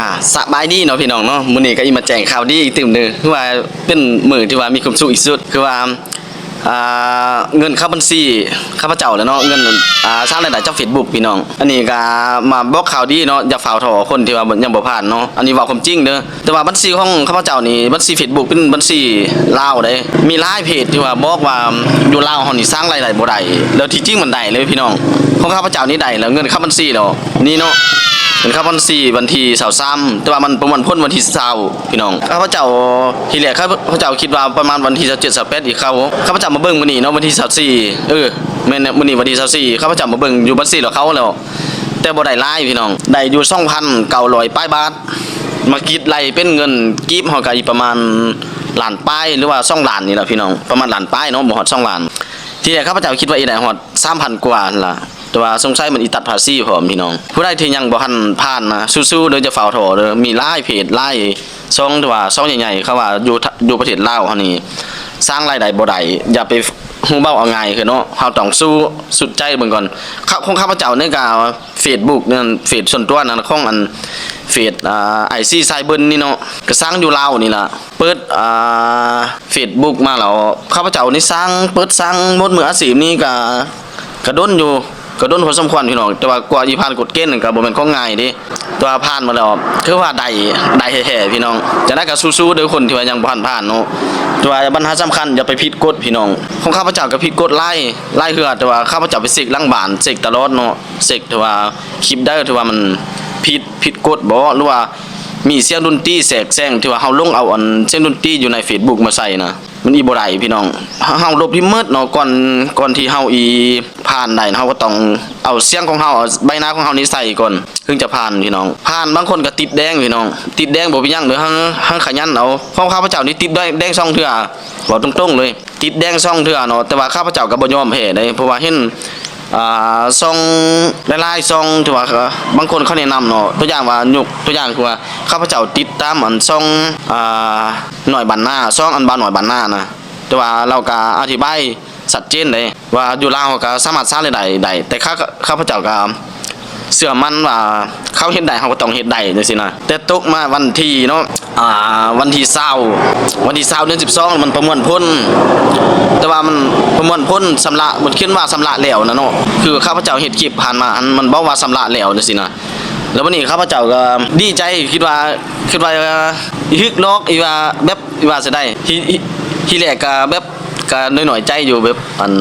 ອ່າ ສະບາຍດີເນາະພີ່ນ້ອງເນາະ, ມື້ນີ້ກໍອີກມາແຈ້ງຂ່າວດີອີກຕື່ມໜຶ່ງ ຄືວ່າເປັນມື້ທີ່ວ່າມີຄວາມສຸກທີ່ສຸດ ຄືວ່າ ອ່າ ເງິນເຂົ້າບັນຊີຂ້າພະເຈົ້າແລ້ວເນາະ, ເງິນ ອ່າ ສ້າງລາຍໄດ້ຈາກເຟສບຸກພີ່ນ້ອງ. ອັນນີ້ກໍມາບອກຂ່າວດີເນາະ, ຢ່າຟ້າວທໍ້ຄົນທີ່ວ່າຍັງບໍ່ຜ່ານເນາະ, ອັນນີ້ເວົ້າຄວາມຈິງເດີ. ແຕ່ວ່າບັນຊີຂອງຂ້າພະເຈົ້ານີ້ ບັນຊີເຟສບຸກເປັນບັນຊີລາວເດ້, ມີຫຼາຍເພຈທີ່ວ່າບອກວ່າຢູ່ລາວເຮົານີ້ສ້າງລາຍໄດ້ບໍ່ໄດ້, ແລ້ວທີ່ຈິງມັນໄດ້ເລີຍພີ່ນ້ອງ. ຂອງຂ້າພະເຈົ້ານີ້ໄດ້ແລ້ວ, ເງິນເຂົ້າບັນຊີແລ້ວ ນີ້ເນາະ, ເງິນເຂົ້າບັນຊີວັນທີຊາວສາມ ແຕ່ວ່າມັນປະມວນຜົນວັນທີຊາວ ພີ່ນ້ອງ. ຂ້າພະເຈົ້າ ທີແລກຂ້າພະເຈົ້າຄິດວ່າປະມານວັນທີຊາວເຈັດ ຊາວແປດຊິເຂົ້າ. ຂ້າພະເຈົ້າມາເບິ່ງມື້ນີ້ເນາະ ວັນທີຊາວສີ່ ເອີ ແມ່ນແຫຼະ ມື້ນີ້ວັນທີຊາວສີ່ ຂ້າພະເຈົ້າມາເບິ່ງຢູ່ບັນຊີແລ້ວ ເຂົ້າແລ້ວ ແຕ່ບໍ່ໄດ້ຫຼາຍພີ່ນ້ອງ, ໄດ້ຢູ່ສອງພັນເກົ້າຮ້ອຍປາຍບາດ. ມາຄິດໄລ່ເປັນເງິນກີບເຮົາກໍອີກປະມານລ້ານປາຍ ຫຼືວ່າສອງລ້ານນີ້ລະພີ່ນ້ອງ, ປະມານລ້ານປາຍເນາະ, ບໍ່ຮອດສອງລ້ານ. ທີແລກຂ້າພະເຈົ້າຄິດວ່າອີກໄດ້ຮອດສາມພັນກວ່າຫັ້ນລະ, ແຕ່ວ່າສົງໄສມັນອີກຕັດພາສີພ້ອມພີ່ນ້ອງ. ຜູ້ໃດທີ່ຍັງບໍ່ທັນຜ່ານນະ ສູ້ໆເດີ, ຢ່າຟ້າວທໍ້ເດີ, ມີຫຼາຍເພຈຫຼາຍຊ່ອງ ທີ່ວ່າຊ່ອງໃຫຍ່ໆ ເຂົາວ່າຢູ່ ຢູ່ປະເທດລາວເຮົານີ້ສ້າງລາຍໄດ້ບໍ່ໄດ້, ຢ່າໄປຮູ້ເບົາເອົາງ່າຍຄືເນາະ, ເຮົາຕ້ອງສູ້ສຸດໃຈເບິ່ງກ່ອນ. ຂະ ຂອງຂ້າພະເຈົ້ານີ້ກໍເຟສບຸກນັ້ນ ເຟສສ່ວນຕົວນັ້ນ ຂອງອັນເຟສ ອ່າ ໄອຊີສາຍເບິ່ນນີ້ເນາະ, ກໍສ້າງຢູ່ລາວນີ້ລະ, ເປີດ ອ່າ ເຟສບຸກມາແລ້ວ ຂ້າພະເຈົ້ານີ້ສ້າງ ເປີດສ້າງໝົດມືອາຊີບນີ້ກໍ ກະດົນຢູ່ ກະດົນພໍສົມຄວນພີ່ນ້ອງ, ແຕ່ວ່າກວ່າຊິຜ່ານກົດເກນນັ້ນກະບໍ່ແມ່ນຂອງງ່າຍເດ້. ແຕ່ວ່າຜ່ານມາແລ້ວ ຄືວ່າໄດ້ ໄດ້ແທ້ໆພີ່ນ້ອງ. ຈັ່ງໃດກະສູ້ໆເດີ ຄົນທີ່ວ່າຍັງບໍ່ທັນຜ່ານເນາະ, ແຕ່ວ່າບັນຫາສຳຄັນຢ່າໄປຜິດກົດພີ່ນ້ອງ. ຂອງຂ້າພະເຈົ້າກະຜິດກົດຫຼາຍ ຫຼາຍເທື່ອ, ແຕ່ວ່າຂ້າພະເຈົ້າໄປເຊັກຫຼັງບ້ານ ເຊັກຕະຫຼອດເນາະ, ເຊັກທີ່ວ່າຄລິບໃດທີ່ວ່າມັນຜິດ ຜິດກົດບໍ ຫຼືວ່າມີສຽງດົນຕີແຊກແຊງ ທີ່ວ່າເຮົາລົງເອົາອັນສຽງດົນຕີຢູ່ໃນເຟສບຸກມາໃສ່ນະ ມັນອີ່ບໍ່ໄດ້ພີ່ນ້ອງ. ເຮົາ ເຮົາລົບຖິ້ມໝົດເນາະ, ກ່ອນ ກ່ອນທີ່ເຮົາອີ່ຜ່ານໄດ້ ເຮົາກໍຕ້ອງເອົາສຽງຂອງເຮົາ ເອົາໃບໜ້າຂອງເຮົານີ້ໃສ່ກ່ອນ ເຖິງຈະຜ່ານພີ່ນ້ອງ. ຜ່ານ ບາງຄົນກໍຕິດແດງພີ່ນ້ອງ, ຕິດແດງບໍ່ເປັນຫຍັງເດີ, ເຮົາ ເຮົາຂະຫຍັນເອົາ. ຂອງຂ້າພະເຈົ້ານີ້ຕິດແດງ ແດງສອງເທື່ອ ເວົ້າຕົງໆເລີຍ, ຕິດແດງສອງເທື່ອເນາະ, ແຕ່ວ່າຂ້າພະເຈົ້າກໍບໍ່ຍອມແພ້ເດ້, ເພາະວ່າເຫັນ ອ່າ ຊ່ອງຫຼາຍໆຊ່ອງທີ່ວ່າ ເອີ ບາງຄົນເຂົາແນະນຳເນາະ, ຕົວຢ່າງວ່າ ຍົກຕົວຢ່າງຄືວ່າ ຂ້າພະເຈົ້າຕິດຕາມອັນຊ່ອງ ອ່າ ນ້ອຍບ້ານນາ ຊ່ອງອັນບ່າວນ້ອຍບ້ານນານະ, ແຕ່ວ່າລາວກໍອະທິບາຍຊັດເຈນເດ້ວ່າ ຢູ່ລາວເຮົາກໍສາມາດສ້າງລາຍໄດ້ໄດ້, ແຕ່ຂ້າ ຂ້າພະເຈົ້າກໍເຊື່ອໝັ້ນວ່າ ເຂົາເຮັດໄດ້ ເຮົາກໍຕ້ອງເຮັດໄດ້ຈັ່ງຊີ້ນະ. ແຕ່ຕົກມາວັນທີເນາະ ອ່າ ວັນທີຊາວ ວັນທີຊາວເດືອນສິບສອງ ມັນປະມວນຜົນ, ແຕ່ວ່າມັນປະມວນຜົນຊຳລະ ມັນຂຽນວ່າຊຳລະແລ້ວນະເນາະ, ຄືຂ້າພະເຈົ້າເຮັດຄລິບຜ່ານມາຫັ້ນ ມັນບອກວ່າຊຳລະແລ້ວຈັ່ງຊີ້ນະ. ແລ້ວບັດນີ້ຂ້າພະເຈົ້າກໍດີໃຈ ຄິດວ່າ ຄິດວ່າ ເອີ ຮຶກຫຼອກ ອີວ່າແບບ ອີວ່າຊິໄດ້ ທີ ທີ ທີແລກກໍແບບ ກໍນ້ອຍໆໃຈຢູ່ ແບບ ອັນ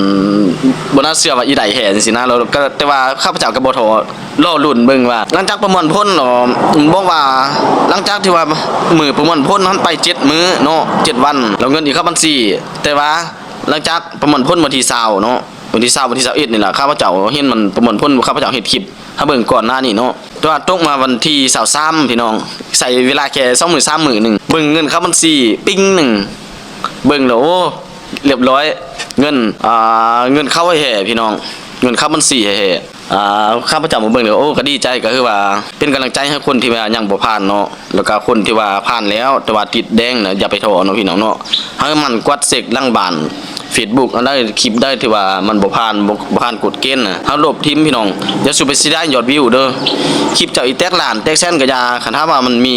ບໍ່ໜ້າເຊື່ອວ່າອີໄດ້ແທ້ຈັ່ງຊີ້ນະ. ແລ້ວກໍ ແຕ່ວ່າຂ້າພະເຈົ້າກໍບໍ່ທໍ້ ລໍລຸ້ນເບິ່ງວ່າ ຫຼັງຈາກປະມວນຜົນເນາະ ບອກວ່າ ຫຼັງຈາກທີ່ວ່າມື້ປະມວນຜົນຫັ້ນໄປເຈັດມື້ເນາະ ເຈັດວັນ ແລ້ວເງິນອີກເຂົ້າບັນຊີ, ແຕ່ວ່າຫຼັງຈາກປະມວນຜົນວັນທີຊາວເນາະ ວັນທີຊາວ ວັນທີຊາວເອັດນີ້ລະ ຂ້າພະເຈົ້າເຫັນມັນປະມວນຜົນ ຂ້າພະເຈົ້າເຮັດຄລິບໃຫ້ເບິ່ງກ່ອນໜ້ານີ້ເນາະ, ແຕ່ວ່າຕົກມາວັນທີຊາວສາມ ພີ່ນ້ອງ ໃຊ້ເວລາແຄ່ສອງມື້ສາມມື້ໜຶ່ງ ເບິ່ງເງິນເຂົ້າບັນຊີ ປິ້ງໜຶ່ງ ເບິ່ງແລ້ວ ໂອ້ ລຽບຮ້ອຍ ເງິນ ອ່າ ເງິນເຂົ້າແທ້ໆ ພີ່ນ້ອງ ເງິນເຂົ້າບັນຊີແທ້ໆ. ອ່າ ຂ້າພະເຈົ້າມາເບິ່ງແລ້ວ ໂອ້ ກໍດີໃຈ ກໍຄືວ່າເປັນກຳລັງໃຈໃຫ້ຄົນທີ່ວ່າຍັງບໍ່ຜ່ານເນາະ, ແລ້ວກໍຄົນທີ່ວ່າຜ່ານແລ້ວ ແຕ່ວ່າຕິດແດງນະ ຢ່າໄປທໍ້ເນາະ ພີ່ນ້ອງເນາະ, ໃຫ້ໝັ່ນກວາດເຊັກຫຼັງບ້ານ ເຟສບຸກ ອັນໃດ ຄລິບໃດທີ່ວ່າມັນບໍ່ຜ່ານ ບໍ່ ບໍ່ຜ່ານກົດເກນນະ ເຮົາລົບຖິ້ມ ພີ່ນ້ອງ. ຢ່າສູ່ໄປເສຍດາຍຍອດວິວເດີ, ຄລິບເຈົ້າອີກແຕກລ້ານແຕກແສນກໍຢ່າ, ຄັນຖ້າວ່າມັນມີ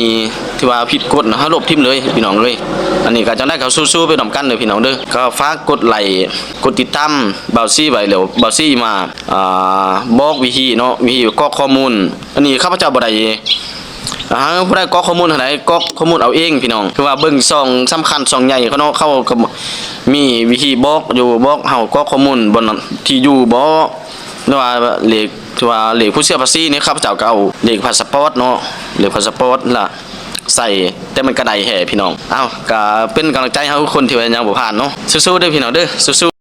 ທີ່ວ່າຜິດກົດນະ ເຮົາລົບຖິ້ມເລີຍ ພີ່ນ້ອງເອີຍ. ອັນນີ້ກໍຈັ່ງໃດກໍສູ້ໆໄປນຳກັນເດີ ພີ່ນ້ອງເດີ. ກໍຝາກກົດໄລ້ ກົດຕິດຕາມບ່າວຊີໄວ້ ແລ້ວບ່າວຊີມາ ອ່າ ບອກວິທີເນາະ ວິທີກອກຂໍ້ມູນ. ອັນນີ້ຂ້າພະເຈົ້າບໍ່ໄດ້ ອ່າ ຜູ້ໃດກອກຂໍ້ມູນທາງໃດ ກອກຂໍ້ມູນເອົາເອງ ພີ່ນ້ອງ. ຄືວ່າເບິ່ງຊ່ອງສຳຄັນ ຊ່ອງໃຫຍ່ເຂົາເນາະ ເຂົາກໍມີວິທີບອກຢູ່ ບອກເຮົາກອກຂໍ້ມູນບ່ອນທີ່ຢູ່ບໍ ຫຼືວ່າເລກ ຄືວ່າເລກຜູ້ເສຍພາສີນີ້ ຂ້າພະເຈົ້າກໍເອົາເລກພາສປອດເນາະ ເລກພາສປອດລະໃສ່ ແຕ່ມັນກໍໄດ້ແທ້ ພີ່ນ້ອງ. ເອົ້າ ກໍເປັນກຳລັງໃຈໃຫ້ຄົນທີ່ວ່າຍັງບໍ່ຜ່ານເນາະ, ສູ້ໆເດີ ພີ່ນ້ອງເດີ ສູ້ໆ.